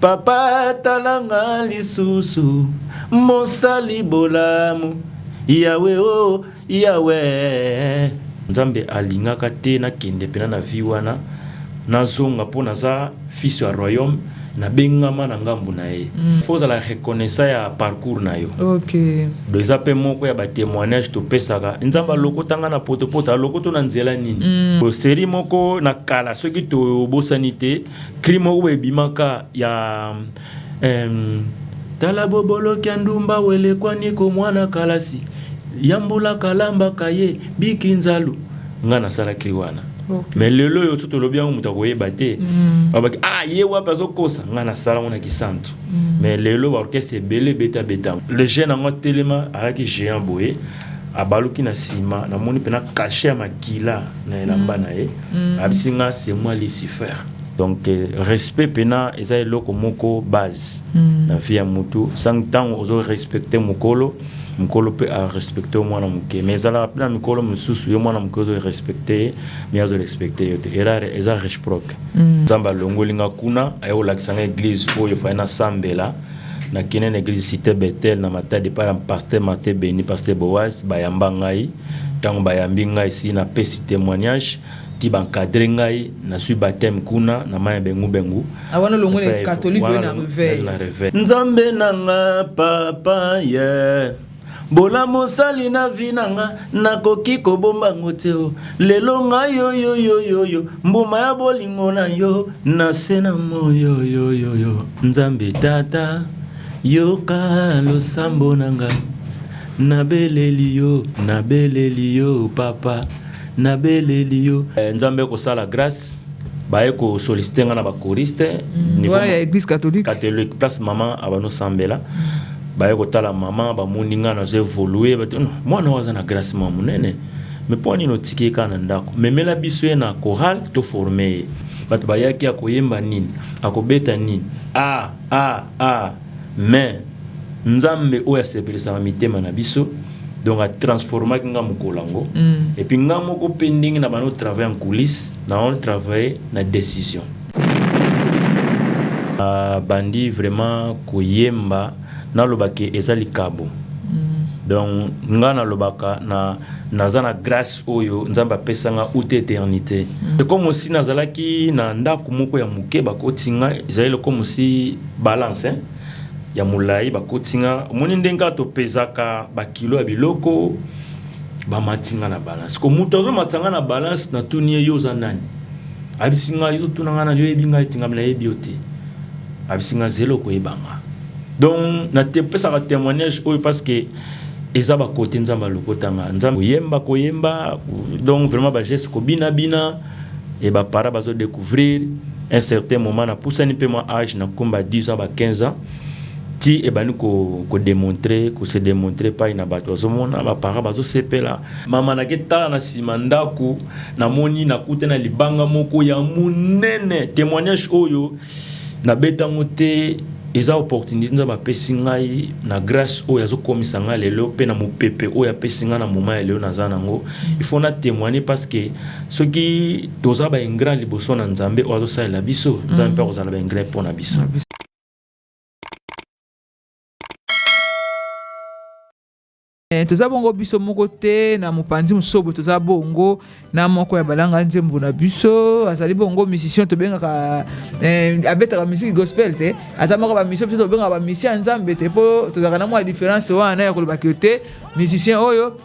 Papa talanga lisusu mosali bolamu Yawe o oh, Yawe. Nzambe alingaka te nakende mpena na vie wana, nazonga mpo naza fils ya royaume, nabengama na ngambu na ye. Faut ozala reconnaissant ya parcours na yo. Donc eza mpe moko ya batémoignage topesaka. Nzambe alokota nga na potopoto, alokoto na nzela nini? Série moko na kala, soki tobosani te, cri moko boye ebimaka ya tala boboloki ya ndumba welekwani ko mwana kalasi yambula kalamba kaye biki nzalu. Nga nasala cri wana. Mais lelo oyo so tolobi yango, moto akoyeba te. Babaki ah, ye wapi azokosa. Nga nasala ngo na kisantu. Mais lelo baorchestre ebele ebetabeta. Le jeune yango atelema, ayaki géant boye, abaluki na nsima, namoni mpena cachet ya makila na elamba na ye. Ayebisi nga: "C'est moi Lucifer." Donc respect mpena eza eloko moko base na vie ya motu. Sans ntango ozorespecte mokolo, mokolo mpe arespecte yo mwana moke. Mais ezalaka mpe na mikolo mosusu, yo mwana moke ozorespecte ye, mais azorespecte yo te. Erreur eza réciproque. Nzambe alongoli nga kuna, aye kolakisa nga église oyo fai nasambela. Nakende na église Cité Betel na Matadi, epai ya pasteur Martin Beni, pasteur Boaz. Bayamba ngai. Ntango bayambi ngai, si napesi témoignage ti baencadre ngai, nazwi baptême kuna na mai ya bengu-bengu. Wana olongoli catholique oyo na réveil. Na réveil. Nzambe na nga, papa ye bolamu osali na vie na nga, nakoki kobombango te o. Lelo ngai yoyoyoyoyo, mbuma ya bolingo na yo na se na moyoyoyoyo. Nzambe tata, yoka losambo na nga, nabeleli yo, nabeleli yo papa, nabeleli yo. Nzambe kosala grâce, baye kosollicite nga na bachoriste. Wana ya église catholique. Catholique, place mama abanosambela. Baye kotala mama, bamoni nga nazo évolue. Mwana oyo aza na grâce mwa monene, mais mpo nini otiki ye kaka na ndako? Memela biso ye na chorale, toforme ye. Bato bayaki, akoyemba nini, akobeta nini? A a a, mais Nzambe oyo asepelisaka mitema na biso, donc atransformaki nga mokolo yango. Et puis nga moko mpe ndenge na bano travaille en coulisse, na travaille na décision, bandi vraiment koyemba. Nalobaki eza likabo. Donc nga nalobaka na naza na grâce oyo Nzambe apesanga ute éternité. Comme aussi nazalaki na ndako moko ya moke, bakoti nga, ezali comme aussi balance, hein? Ya molai, bakoti nga, omoni ndenge kaka topezaka bakilo ya biloko, bamati nga na balance. Ko moto azomatisa nga na balance, natuni ye: "Yo oza nani?" Ayebisi nga: "Ozotuna nga nani? Yo oyebi ngai etingami, nayebi yo te." Ayebisi nga: "Zela, okoyeba nga." Donc napesaka témoignage oyo parce que eza bakote Nzambe alokotanga. Nzambe koyemba, koyemba, donc vraiment bageste, kobinabina e bapara bazodécouvrir. Un certain moment napusani mpe mwa âge, nakomba 10 ans, ba 15 ans, ti ebandi kodémontrer, kose démontrer epai na bato, bazomona, baparent bazosepela. Mama nake tala na nsima ndako, namoni nakuta na libanga moko ya monene. Témoignage oyo nabetango te, eza opportunité Nzambe apesi ngai na grâce oyo azokomisa ngai lelo, mpe na mopepe oyo apesi ngai na moment ya lelo naza nango. Il faut na témoigner parce que soki toza baingrat liboso na Nzambe oyo azosalela biso, Nzambe mpe akozala baingrat mpo na biso. Toza bongo biso moko te na mopanzi mosusu boye. Toza bongo na moko ya balanga nzembo na biso, azali bongo musicien tobengaka abetaka musique gospel te. Aza moko bamusicien biso tobengaka bamusicien ya Nzambe te, mpo tozalaka na mwa différence wana ya kolobaki te. Musicien oyo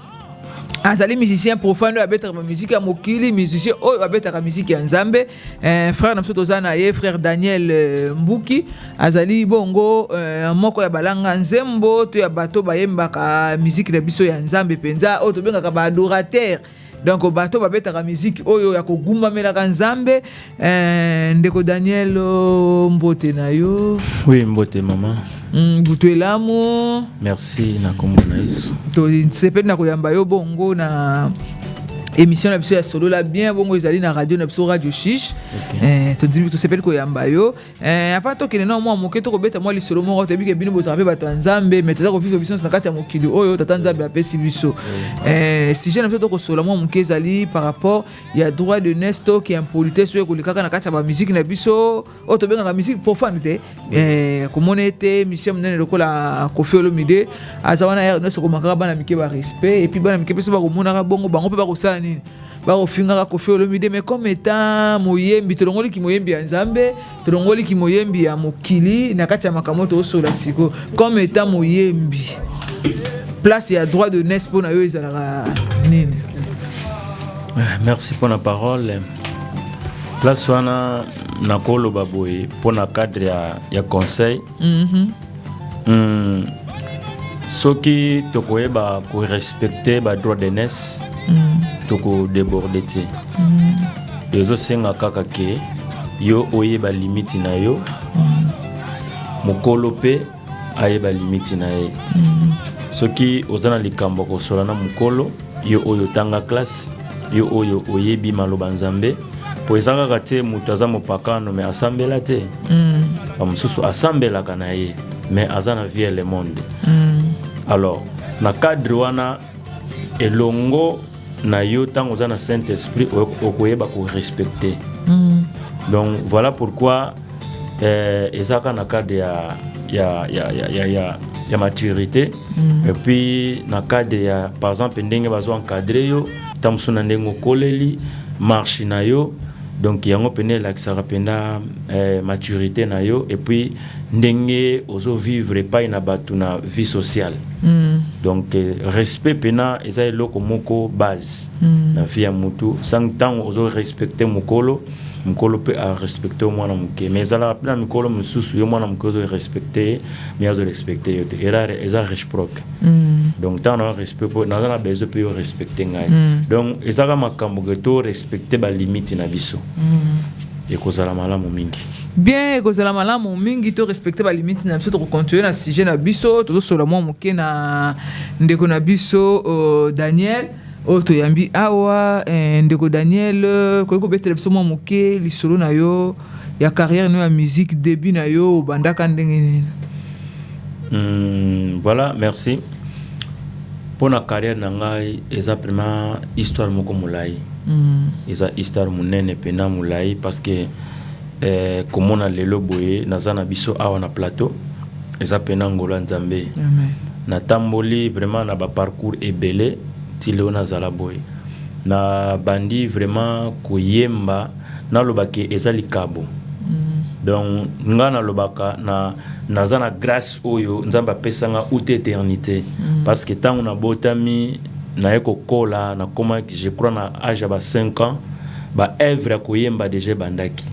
azali musicien profane oyo abetaka bamusike ya mokili, musicien oyo abetaka musique ya Nzambe. Frère na biso toza na ye, frère Daniel Mbuki, azali bongo moko ya balanga nzembo to ya bato bayembaka musique na biso ya Nzambe mpenza, oyo tobengaka baadorateur, donc bato babetaka musique oyo ya kogumbamelaka Nzambe. Ndeko Daniel, mbote na yo. Oui, mbote mama. Butu elamu. Merci na kombo na Yesu. Tosepeli na koyamba yo bongo na Émission na biso ya Solola Bien bongo ezali na radio na biso, Radio Chiche. Tondimi, tosepeli koyamba yo. Avant tokende na mwa moke, tokobeta mwa lisolo moko. Toyebi ke bino bozala mpe bato ya Nzambe, mais toza kovivre biso nyonso na kati ya mokili oyo Tata Nzambe apesi biso. Sujet na biso tokosola mwa moke ezali par rapport ya droit d'aînesse to ki impolitesse oyo ekolikaka na kati ya bamusique na biso oyo tobengaka musique profane te. Komona ete musicien monene lokola Koffi Olomide aza wana, ere nyonso komakaka bana mike barespect, et puis bana mike mpe so bakomonaka bongo, bango mpe bakosala nini? Bakofingaka Koffi Olomide. Mais comme étant moyembi, tolongoliki moyembi ya Nzambe, tolongoliki moyembi ya mokili na kati ya makambo tozosola sikoyo, comme étant moyembi, place ya droit d'aînesse mpo na yo ezalaka nini? Merci pour la parole. Place wana, nakoloba boye mpo na cadre ya conseil. Soki tokoyeba korespecte badroit d'aînesse, tokodéborde te. Ezosenga kaka ke yo oyeba limite na yo, mokolo mpe ayeba limite na ye. Soki oza na likambo ya kosola na mokolo, yo oyo otanga classe, yo oyo oyebi maloba Nzambe, po eza kaka te moto aza mopakano mais asambela te. Bamosusu asambelaka na ye, mais aza na vie ya le monde. Alors na cadre wana, elongo na yo, ntango oza na Saint Esprit, okoyeba korespecte. Donc voilà pourquoi eza kaka na cadre ya maturité et puis na cadre ya, par exemple, ndenge bazo encadre yo, ntango mosusu na ndenge okoleli marche na yo. Donc yango pene elakisaka mpenza maturité na yo et puis ndenge ozovivre epai na bato na vie sociale. Donc respect mpena eza eloko moko base na vie ya motu. Sans ntango ozorespecte mokolo, mokolo mpe arespecte yo mwana moke. Mais ezalaka mpe na mikolo mosusu, yo mwana moke ozorespecte ye, mais azorespecte yo te. Erreur eza réciproque. Donc ntango na respect, mpo naza na besoin mpe yo respecte ngai. Donc ezaka makambo ke to respecte balimite na biso, ekozala malamu mingi. Bien, ekozala malamu mingi to respecte balimite na biso. Tokocontinue na sujet na biso, tozosola mwa moke na ndeko na biso Daniel oyo toyambi awa. Ndeko Daniel, koki kobetela biso mwa moke lisolo na yo ya carrière no ya musique, début na yo, obandaka ndenge nini? Voilà, merci. Mpo na carrière na ngai, eza vraiment histoire moko molai. Eza histoire monene mpena molai, parce que komona lelo boye naza na biso awa na plateau, eza mpena ngolo ya Nzambe. Amen. Natamboli vraiment na baparcours ebele ti lelo nazala boye. Nabandi vraiment koyemba, nalobaki eza likabo. Donc nga nalobaka na naza na grâce oyo Nzambe apesanga ute éternité, parce que ntango nabotami, naye kokola, nakomaki, je crois, na âge ya ba 5 ans, baœuvre ya koyemba déjà ebandaki.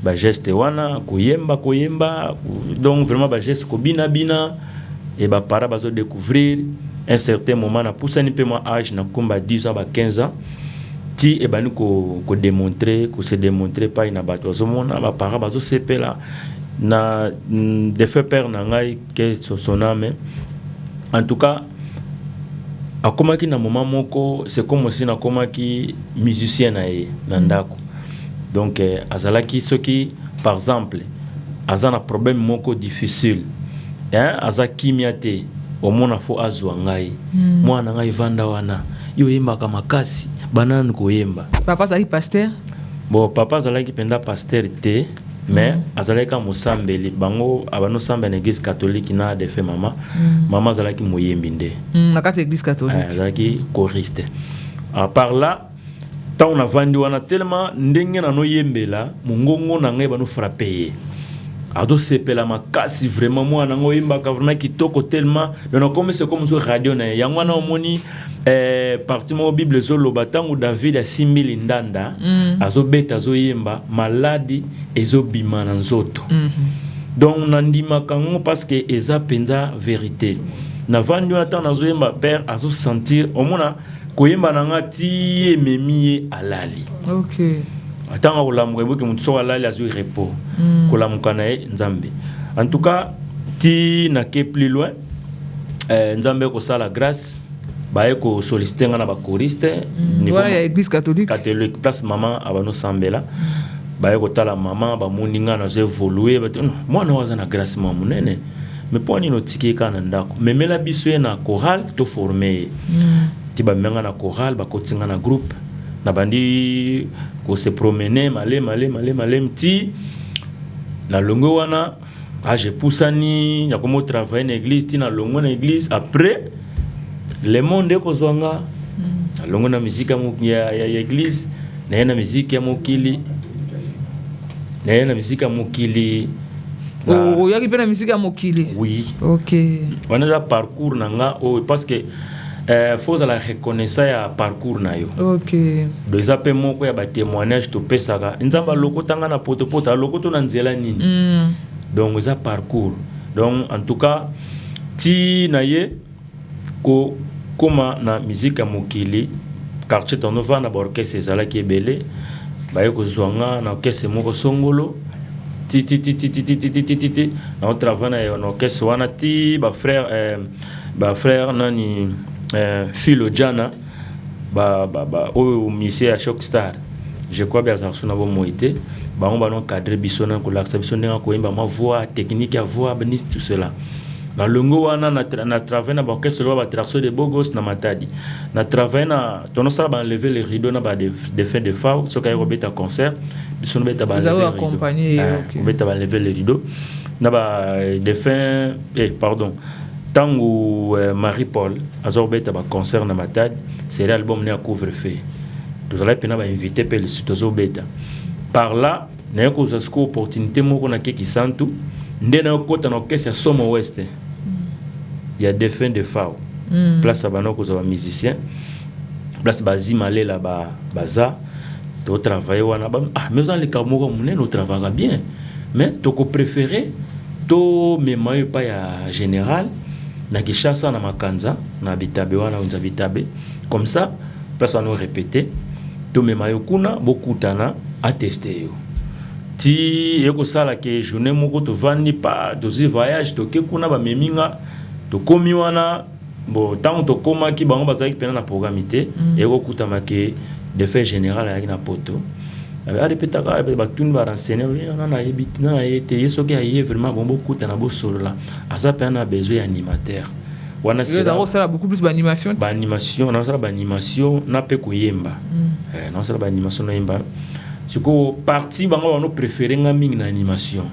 Bageste wana, koyemba, koyemba, donc vraiment bageste, kobinabina, e baparents bazodécouvrir. Un certain moment, napusani mpe mwa âge, nakomba 10 ans, ba 15 ans, ti ebandi kodémontrer, kose démontrer epai na bato, bazomona, baparents bazosepela na défunt père na ngai, que son âme. En tout cas, akomaki na moment moko, c'est comme si nakomaki musicien na ye na ndako. Donc azalaki, soki par exemple aza na problème moko difficile, hein, aza kimia te, omona fo azwa ngai. Mwana ngai, vanda wana, yo oyembaka makasi, banani koyemba. Papa azalaki pasteur? Bon, papa azalaki mpenza pasteur te, mais azalaki kaka mosambeli. Bango abanosambela na église catholique na défunt mama. Mama azalaki moyembi nde. Na kati ya église catholique. Azalaki choriste. À part là, ntango navandi wana, tellement ndenge nanoyembela, mongongo na ngai banofrappe ye, azosepela makasi vraiment: mwana nango oyembaka vraiment kitoko tellement. Donc nakomi, c'est comme so radio na ye. Yango wana omoni partie moko Bible ezoloba, ntango David asimbi lindanda, azobeta, azoyemba, maladi ezobima na nzoto. Donc nandimaka yango parce que eza mpenza vérité. Navandi wana, ntango nazoyemba, père azosentir, omona koyemba na nga ti ememi ye, alali. Ntango akolamuka, eboki motu soko alali, azwi repos. Kolamuka na ye, Nzambe. En tout cas, ti nake plus loin, Nzambe kosala grâce. Baye kosollicite nga na bachoristes. Wana ya église catholique? Catholique, place mama abanosambela. Baye kotala mama, bamoni nga nazo évolue. Mwana oyo aza na grâce mwa monene, mais mpo nini otiki ye kaka na ndako? Memela biso ye na chorale, toforme ye. Ti bamema nga na chorale, bakoti nga na groupe, nabandi kose promener malemi malemi malemi malemi ti nalongwe wana. Age epusani, nakomi otravaille na église ti nalongwe na église. Après, le monde ekozwa nga, nalongwe na musique ya église, naye na musique ya mokili, naye na musique ya mokili. Oyaki mpe na musique ya mokili? Oui. Wana eza parcours na nga oyo, parce que faut ozala reconnaissant ya parcours na yo. Donc eza mpe moko ya batémoignage topesaka. Nzambe alokota nga na potopoto, alokoto na nzela nini. Donc eza parcours. Donc en tout cas, ti na ye kokóma na musique ya mokili, quartier tonova na baorchestre ezalaki ebele. Baye kozwa nga na orchestre moko songolo, ti ti ti ti ti ti ti ti ti ti ti naotravaille na orchestre wana ti bafrère bafrère nani, Philo Jana, ba, ba, ba, oyo musicien ya Choc Star, je crois be azalaka so na bomoi te. Bango bano encadre biso na kolakisa biso ndenge koyemba, mwa voix, technique ya voix, banisi, tout cela. Na longo wana na travaille na baorchestre loba batraction de Bogos na Matadi. Na travaille na tonosala baenlever le rideau na badéfunt Defao. Soki aye kobeta concert, biso nobeta kobeta baenlever le rideau na badéfunt, pardon, ntango Marie Paul aza kobeta baconcert na Matadi, série album ne ya couvre feu, tozalaki mpena bainvité mpe lisusu tozobeta. Par là naye kozwa sikoyo opportunité moko, nakeki santu nde nayokɔta na orchestre ya Somo West ya défunt Defao. Place ya bana kozwa bamusicien, place bazima lela baza totravaille wana. Ah, mais oza leka moko monene, otravaillaka bien, mais tokopréféré tomema yo epai ya général na Kinshasa, na Makanza, na Bitabe wana, onza Bitabe comme ça, place wana orépété, tomema yo kuna, bokutana, ateste yo. Ti ekosala ke journée moko tovandi pa, tozwi voyage, toke kuna, bamemi nga, tokomi wana. Bon, ntango tokomaki, bango bazalaki mpena na programme te. Ekokutama ke défunt général ayaki na poto, arepetaka, batuni, barenseigner, na nayebi, na naye te. Ye soki aye vraiment, bon, bokutana, bosolola, aza mpena na besoin ya animateur wana. Osala beaucoup plus baanimation? Baanimation, naosala baanimation na mpe koyemba. Naosala baanimation, nayemba. Sikoyo parti bango bano préféré nga mingi na animation.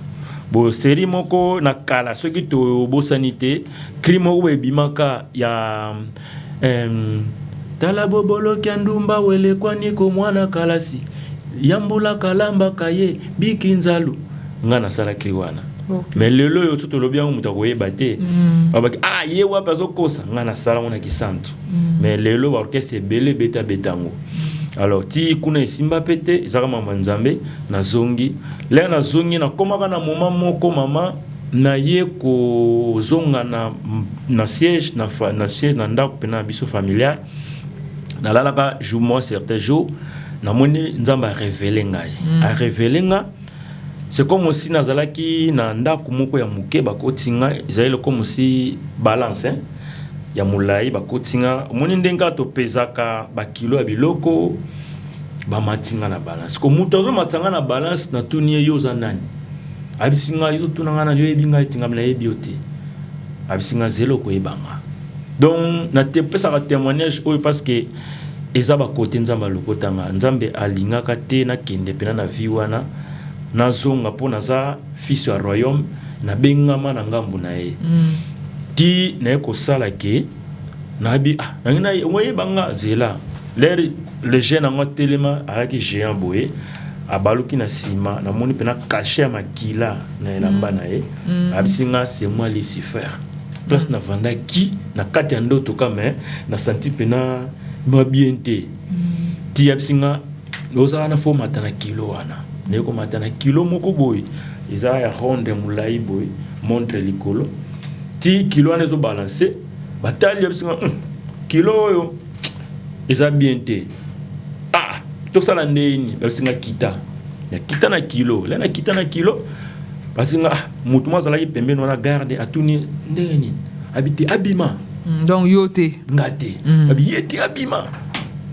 Bo série moko na kala, soki tobosani te, cri moko boye ebimaka ya tala boboloki ya ndumba welekwani ko mwana kalasi yambula kalambaka ye biki nzalu. Nga nasala cri wana. Mais lelo oyo so tolobi yango, moto akoyeba te. Babaki: "Ah, ye wapi azokosa?" Nga nasala ngo na Kisantu. Mais lelo baorchestre ebele ebetabeta yango. Alors ti kuna esimba mpe te, ezaka mama Nzambe. Nazongi, lere nazongi, nakomaka na moment moko, mama naye kozonga na siège, na siège, na ndako mpena na biso familial. Nalalaka jour moi, certain jour namoni Nzambe arévéler ngai. Arévéler nga, c'est comme aussi nazalaki na ndako moko ya moke, bakoti nga, ezali comme aussi balance, hein? Ya molai, bakoti nga, omoni ndenge kaka topezaka bakilo ya biloko, bamati nga na balance. Ko moto azomatisa nga na balance, natuni ye: "Yo oza nani?" Ayebisi nga: "Ezotuna nga na yo, oyebi ngai etingami, nayebi yo te." Ayebisi nga: "Zela, okoyeba nga." Donc napesaka témoignage oyo parce que eza bakote Nzambe alokotanga. Nzambe alingaka te nakende mpena na vie wana, nazonga mpo naza fils ya royaume, nabengama na ngambu na ye. Ti naye kosala ke nayebi, ah, nangi oyeba nga, zela. Lere le jeune yango atelema, ayaki géant boye, abaluki na nsima, namoni mpena cachet ya makila na elamba na ye. Ayebisi nga: "C'est moi Lucifer." Place navandaki na kati ya ndoto kame, nasanti mpena ma bien te. Ti ayebisi nga: "Ozala na fo mata na kilo wana." Naye komata na kilo moko boye, eza ya ronde, molai boye, montre likolo. Ti kilo wana ezobalance, batali, ayebisi nga: Kilo oyo eza bien te. Ah, tosala ndeni?" Bayebisi nga: "Kita." Nakita na kilo le, nakita na kilo, basi nga, ah, motu mo azalaki pembeni wana, garde, atuni ndenge nini, abi te, abima. Donc yo te. Nga te. Babi ye te abima,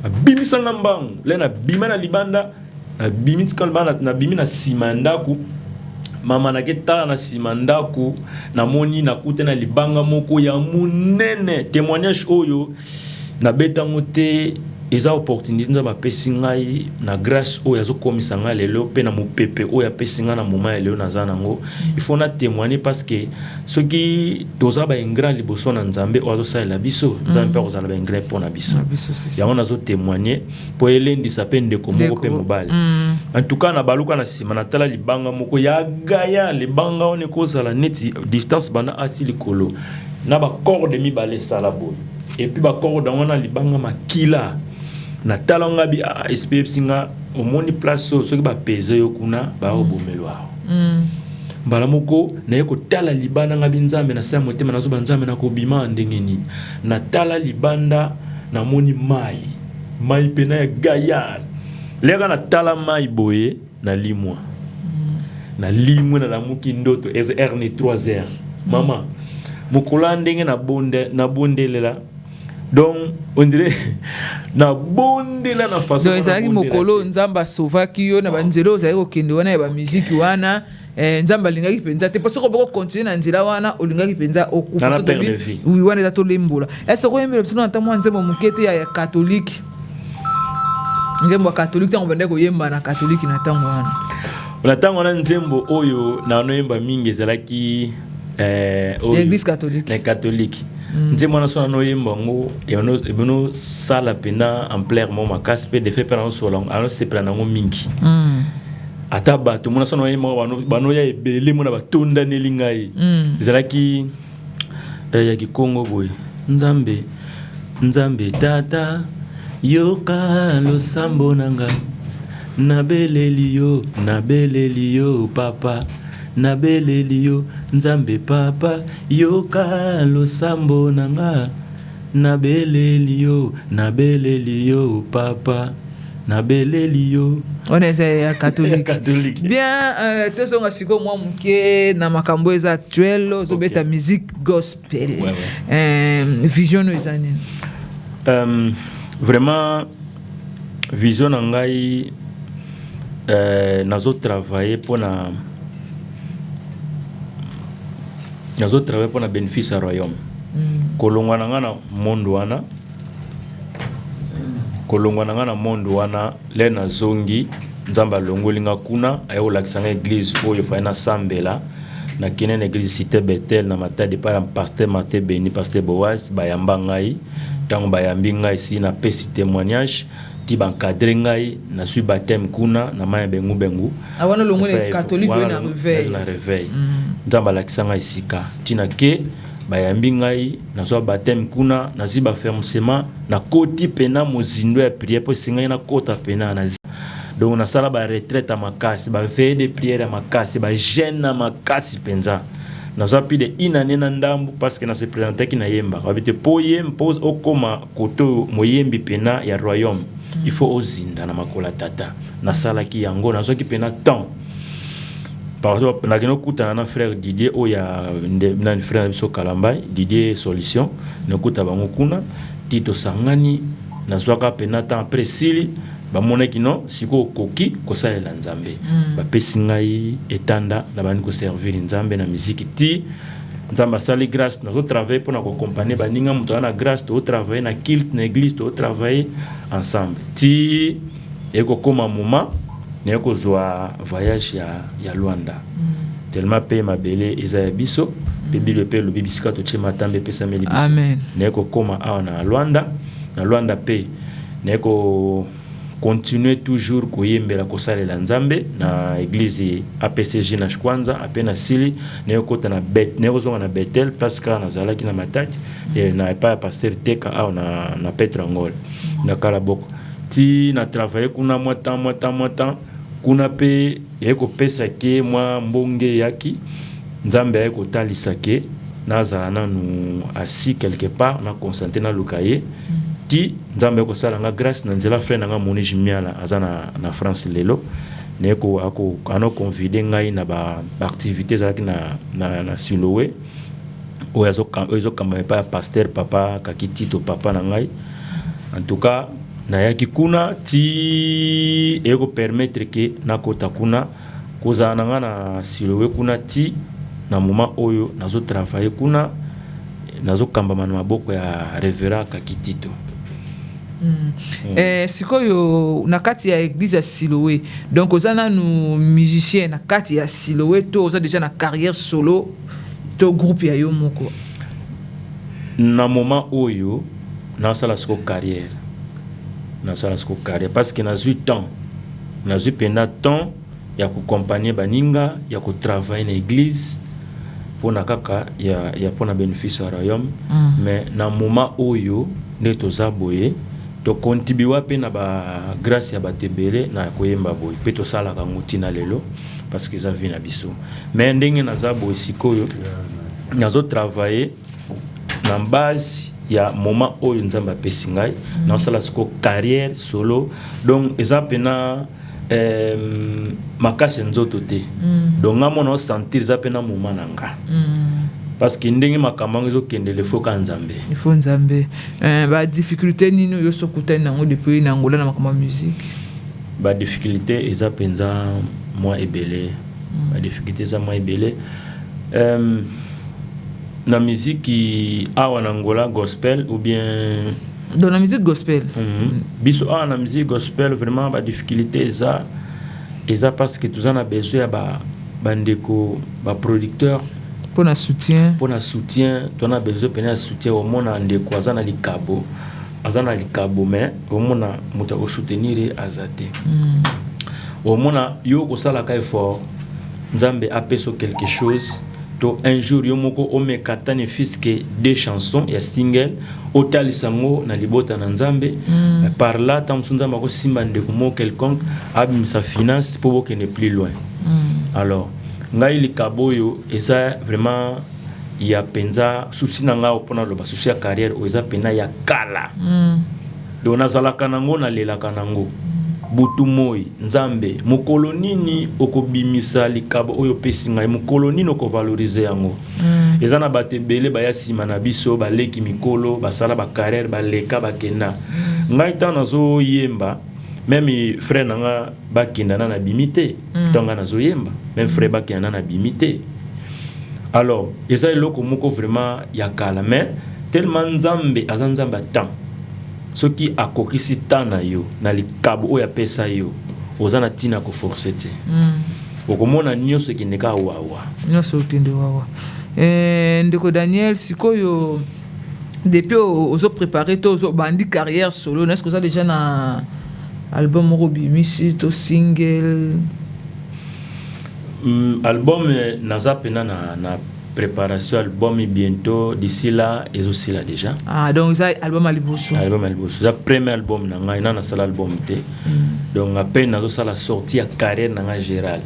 abimisanga mbangu le, nabima na libanda, nabimi tika libanda, nabimi na nsima ya ndako. Mama, nake tala na nsima ndako, namoni nakute na libanga moko ya monene. Témoignage oyo nabetango te, eza opportunité Nzambe apesi ngai na grâce oyo azokomisa ngai lelo, mpe na mopepe oyo apesi ngai na moment ya lelo naza nango. Il faut na témoigner, parce que soki toza baingrat liboso na Nzambe oyo azosalela biso, Nzambe mpe akozala baingrat mpo na biso. Na biso, c'est ça. Yango nazotémoigne mpo elendisa mpe ndeko moko mpe Ndeko. mobali. En tout cas, na baluka na nsima, natala libanga moko ya gaya. Libanga wana ekozala neti distance banda ati likolo na bacorde mibale esala boye, et puis bacorde yango na libanga makila. Natala nga bi, ah, esprit eyebisi nga: omoni place oyo, soki bapeze yo kuna, baobomelwa awa. Mbala moko naye kotala libanda, nga bi Nzambe, na se ya motema nazoba: Nzambe, nakobima ndenge nini? Natala libanda, namoni mai, mai pena ya gaillard. Leka natala mai boye, nalimwa, nalimwe, nalamuki ndoto eza heure ni 3 heures. Mama, mokolo ya ndenge nabondelela, donc on dirait nabondela na façon Donc ezalaki nabondela mokolo te. Nzambe asovaki yo na banzela ozalaki kokende wana ya bamiziki wana. Nzambe alingaki mpenza te, mpo soki oboko continue na nzela wana, olingaki mpenza okufa. Na So perte de vie. Oui, wana eza tolembola. Ese koyembela biso na ntango mwa nzembo moke te ya catholique, nzembo ya catholique, ntango bandaki koyemba na catholique na ntango wana? Na ntango wana, nzembo oyo nanoyemba mingi ezalaki oyo- Ya église catholique. Na catholique. Nzembo wana, so nanoyemba yango, ebonosala mpena ampleur mo makasi, mpe defe mpe nanosola, anosepela nango mingi. Ata bato mona so nanoyemba banoya ebele, mona batondaneli ngai. Ezalaki ya kikongo boye: Nzambe, Nzambe tata, yoka losambo na nga, nabeleli yo, nabeleli yo papa, nabeleli yo Nzambe papa, yoka losambo na nga, nabeleli yo, nabeleli yo papa, nabeleli yo. Wana eza ya catholique. Catholique. Bien, tozonga sikoyo mwa moke na makambo eza actuel. Ozobeta musique gospel. Ouais. Vision no eza nini? Vraiment, vision na ngai, nazotravaille mpona bénéfice ya royaume. Kolongwa na ngai na monde wana, kolongwa na ngai na monde wana, le nazongi, Nzambe alongoli nga kuna, aye kolakisa ngai église oyo fai nasambela. Nakende na église Cité Betel na Matadi, epai ya pasteur Martin Beni, pasteur Boaz. Bayamba ngai. Ntango bayambi ngai, si napesi témoignage ti baencadre ngai, nazwi baptême kuna na mai ya bengu-bengu. Ah, wana olongoli na catholique oyo na réveil. Na réveil. Nzambe alakisa ngai esika ntina ke bayambi ngai, nazwa baptême kuna, nazwi baaffermissement, nakoti pena mozindo ya prière, mpo esengai nakota pena na. Donc nasala baretraite ya makasi, baveille de prière ya makasi, bajeûne ya makasi mpenza. Nazwa plus de une année na ndambu, parce que nase présentaki, nayembaka. Babi te, mpo ye mpo okóma kote oyo moyembi pena ya royaume, il faut ozinda na makolo ya tata. Nasalaki yango, nazwaki pena temps. Par exemple, nakende okutana na frère Didier oyo ya nani, frère na biso Kalambai, Didier Solution. Nakuta bango kuna ti tosangani, nazwaka pena temps. Après sili bamonaki no sikoyo okoki kosalela Nzambe. Bapesi ngai etanda, nabandi koservir Nzambe na miziki ti Nzambe asali grâce. Nazotravaille mpona koaccompagne baninga, moto aza na grâce, tozotravaille na culte, na église, tozotravaille ensemble ti ekokóma moment naye kozwa voyage ya Lwanda. Tellement mpe mabele eza ya biso, mpe Bible mpe elobi bisika totie matambe epesameli biso. Amen. Naye kokóma awa na Lwanda. Na Lwanda mpe naye ko continuer toujours koyembela, kosalela Nzambe na église APCG na Kwanza. Ape na sili, naye kokota na bet, naye kozonga na Betel, place kaka nazalaki na Matadi, na epai ya pasteur Teka awa na Petre Angole, na Kalaboko. Ti na travaille kuna mwa temps, mwa temps, mwa temps kuna mpe yaye kopesa ke mwa mbonge eyaki. Nzambe aye kotalisa ke nazala nanu assis quelque part, na concentre, naluka ye ti Nzambe akosala nga grâce na nzela frère na nga Monige Miala, aza na France lelo. Naye ano convide ngai na baactivité ezalaki na Siloé. Oyo ezokamba epai ya pasteur papa Kaki Tito, papa na ngai. En tout cas, nayaki kuna ti eye kopermettre ke nakota kuna, kozala na ngai na Siloe kuna ti na moment oyo nazotravaille kuna, nazokambama na maboko ya révérend Kaki Tito. Sikoyo na kati ya église ya Siloe, donc oza nanu musicien na kati ya Siloe to oza déjà na carrière solo to groupe ya yo moko? Na moment oyo nasala siko carrière, nasala siko carrière parce que nazwi temps, nazwi mpenza temps ya koaccompagner baninga, ya kotravaille na église mpona kaka ya mpona bénéfice ya royaume. Mais na moment oyo nde toza boye, tokontribua mpe na bagrâce ya bato ebele na koyemba boye, mpe tosalaka yango ntina lelo parce que eza vie na biso. Mais ndenge naza boye sikoyo, nazotravaille na base ya moment oyo Nzambe apesi ngai. Naosala sikoyo carrière solo, donc eza mpena makasi ya nzoto te. Donc nga mona osentir eza mpena moment na nga parce que ndenge makambo yango ezokendele, faut ka Nzambe. Il faut Nzambe. Badifficulté nini oyo sokutani nango depuis na Angola na makambo ya musique? Badifficulté eza mpenza mwa ebele. Badifficulté eza mwa ebele na miziki awa na Angola, gospel ou bien? Donc na musique gospel. Biso awa na musique gospel, vraiment badifficulté eza parce que toza na besoin ya bandeko baproducteur. Mpona soutien. Mpona soutien, toza na besoin pene ya soutien. Omona ndeko aza na likabo, aza na likabo, mais omona moto akosoutenir ye aza te. Omona yo kosalaka effort, Nzambe apesa quelque chose to un jour yo moko omeka ata ne fût-ce que deux chansons ya single, otalisa yango na libota na Nzambe. Par là, ntango mosusu Nzambe akosimba ndeko moko quelconque, abimisa finance mpo bokende plus loin. Alors ngai likabo oyo eza vraiment ya mpenza souci na ngai mpona loba souci ya carrière oyo eza mpenza ya kala. Donc nazalaka nango, nalelaka nango butu moi: Nzambe, mokolo nini okobimisa likabo oyo opesi ngai? Mokolo nini okovalorize yango? Eza na bato ebele baya nsima na biso, baleki mikolo, basala bacarrière, baleka, bakenda. Ngai ntango nazoyemba, même frère na nga bakenda na nabimi te. Ntango ngai nazoyemba, même frère bakenda na nabimi te. Alors eza eloko moko vraiment ya kala, mais tellement Nzambe aza Nzambe ya temps, soki akokisi temps na yo na likabo oyo apesa yo, oza na ntina koforce te. Okomona nyonso ekende kaka wawa. Nyonso okende wawa. Ndeko Daniel, sikoyo depuis ozoprépare to ozobandi carrière solo, est ce que oza déjà na album moko obimisi to single? Album, naza mpena na préparation album. Bientôt, d'ici là ezosila déjà. Ah, donc eza album ya liboso? Album ya liboso, eza premier album na ngai. Na nasala album te. Donc apeine nazosala sortie ya carrière na ngai général.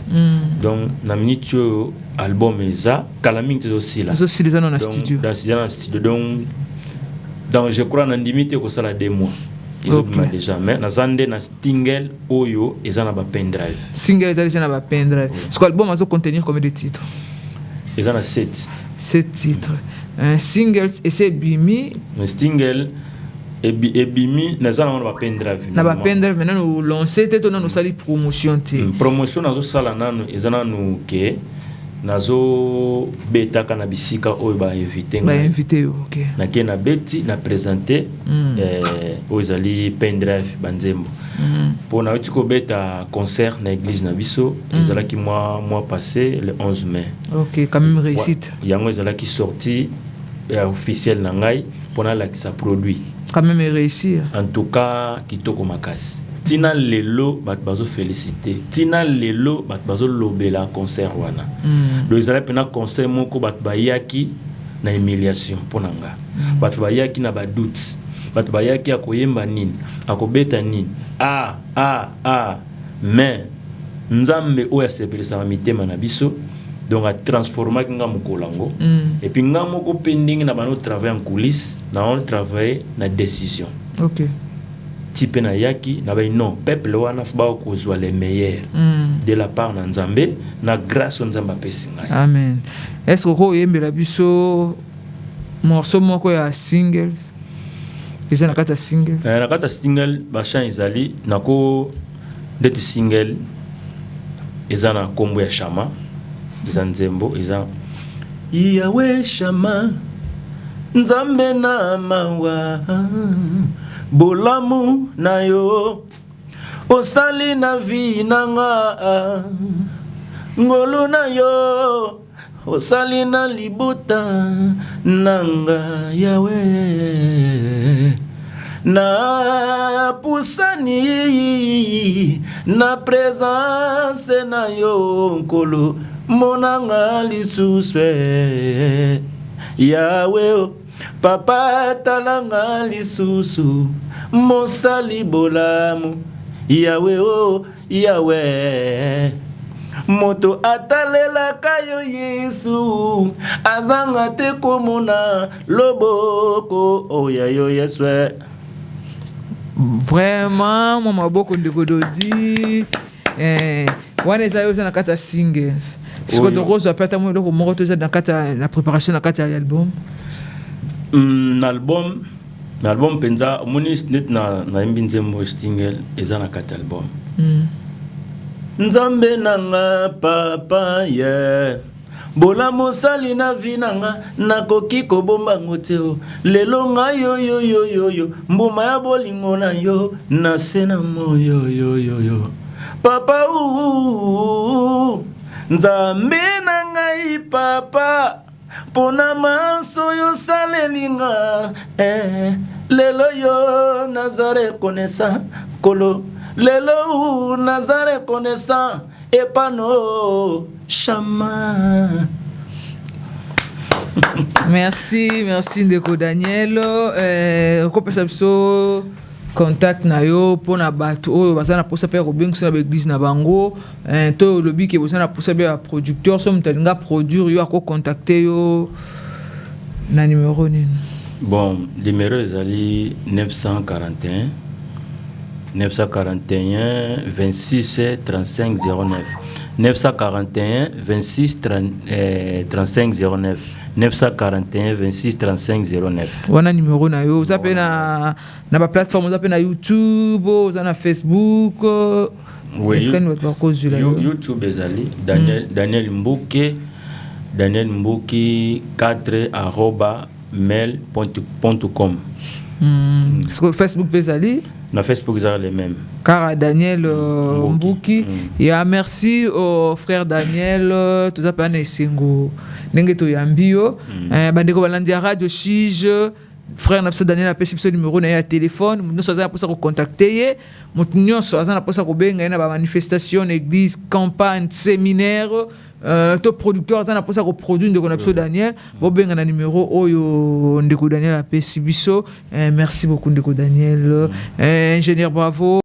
Donc na minute oyo album eza kala mingi te, ezosila. Ezosila, eza na studio? Eza na studio. Donc je crois, na ndimi te, kosala 2 mois ezobima déjà. Mais naza nde na single oyo eza na bapendrive. Single eza déjà na bapendrive. Parce que album azo contenir combien de titres? Eza na 7. 7 titres. Un single ese ebimi? Single ebimi, naza nango na bapendrive. Na bapendrive, mais nanu olance te to nanu osali promotion te? Promotion nazosala nanu, eza nanu ke nazobetaka na bisika oyo bainvite ngai. Bainvite yo, ok. Nake, nabeti, na présente oyo ezali pendrive, banzembo, mpo nauti kobeta concert na église na biso. Ezalaki mois passé, le 11 mai. Ok, quand même réussite. Yango ezalaki sortie ya officielle na ngai mpo nalakisa produit. Quand même réussir. En tout cas kitoko makasi. Ntina lelo bato bazofélicité, ntina lelo bato bazolobela concert wana. Donc ezalaki mpena concert moko bato bayaki na humiliation mpo na nga. Bato bayaki na badoute, bato bayaki akoyemba nini, akobeta nini, a a a mais Nzambe oyo asepelisaka mitema na biso, donc atransformaki nga mokolo yango. Et puis nga moko mpe ndenge na bano travaille en coulisse, na travaille na décision. Ti mpe nayaki na bai non, peuple wana faut bakozwa les meilleurs de la part na Nzambe, na grâce oyo Nzambe apesi ngai. Amen. Est ce que okoyembela biso Morceau moko ya single eza na kati ya single? Na kati ya single, bachant ezali nako ndeti single eza na nkombo ya Shama. Eza nzembo eza Yawe Shama, Nzambe na mawa, bolamu na yo osali na vie na nga, ngolu na yo osali na libota na nga. Yawe, napusani na présence na yo. Nkolo, monanga lisusu. Yawe papa, talanga lisusu, mosali bolamu. Yawe o Yawe, moto atalelaka yo Yesu azanga te komona loboko oya yo Yesu. Vraiment, mwa maboko, ndeko Dodi. Wana eza yo, eza na kati ya singles. Sikoyo tokozwa mpe ata mwa eloko moko to eza na kati na préparation, na kati ya album? Na album mpenza, omoni neti nayembi nzembo single eza na kati ya album. Nzambe na nga papa ye bolamu osali na vie na nga, nakoki kobombango te. O lelo ngai yoyoyoyoyo, mbuma ya bolingo na yo na se na moyoyoyoyo. Papa uu, Nzambe na ngai papa, mpona maso oyo osaleli nga, lelo yo naza reconnaissant. Kolo, lelo u naza reconnaissant epano Shama. Merci, merci ndeko Daniel. Okopesa biso contact na yo mpona bato oyo baza na mposa mpe ya kobengisa na baeglise na bango, to olobi ke boza na mposa mpe ya producteur. So moto alinga produire yo, akocontacte yo na numéro nini? Bon, numéro ezali 941 941 26 35 09, 941 26 30, 35 09, 941 26 35 09. Wana numéro na yo. Oza mpe na baplateforme? Oza mpe na YouTube, oza na Facebook? Oui. Esika nini bato bakozwila yo? YouTube ezali Daniel, Daniel Mbuke, Daniel Mbuki 4 arroba mail com. Sikoyo Facebook mpe ezali? Na Facebook ezala le même. Kaka Daniel Mbuki. Mbuki. Ya merci au frère Daniel. Toza mpe na esengo ndenge toyambi yo. Bandeko balandi ya Radio Shige, frère na biso Daniel apesi biso numéro na ye ya telefone. Moto nyonso aza na mposa kocontacte ye, moto nyonso aza na mposa kobenga ye na bamanifestation na église, campagne, séminaire, to producteur aza na mposa koproduire ndeko na biso Daniel, bobenga na numéro oyo ndeko Daniel apesi biso. Merci beaucoup ndeko Daniel. Ingénieur, bravo.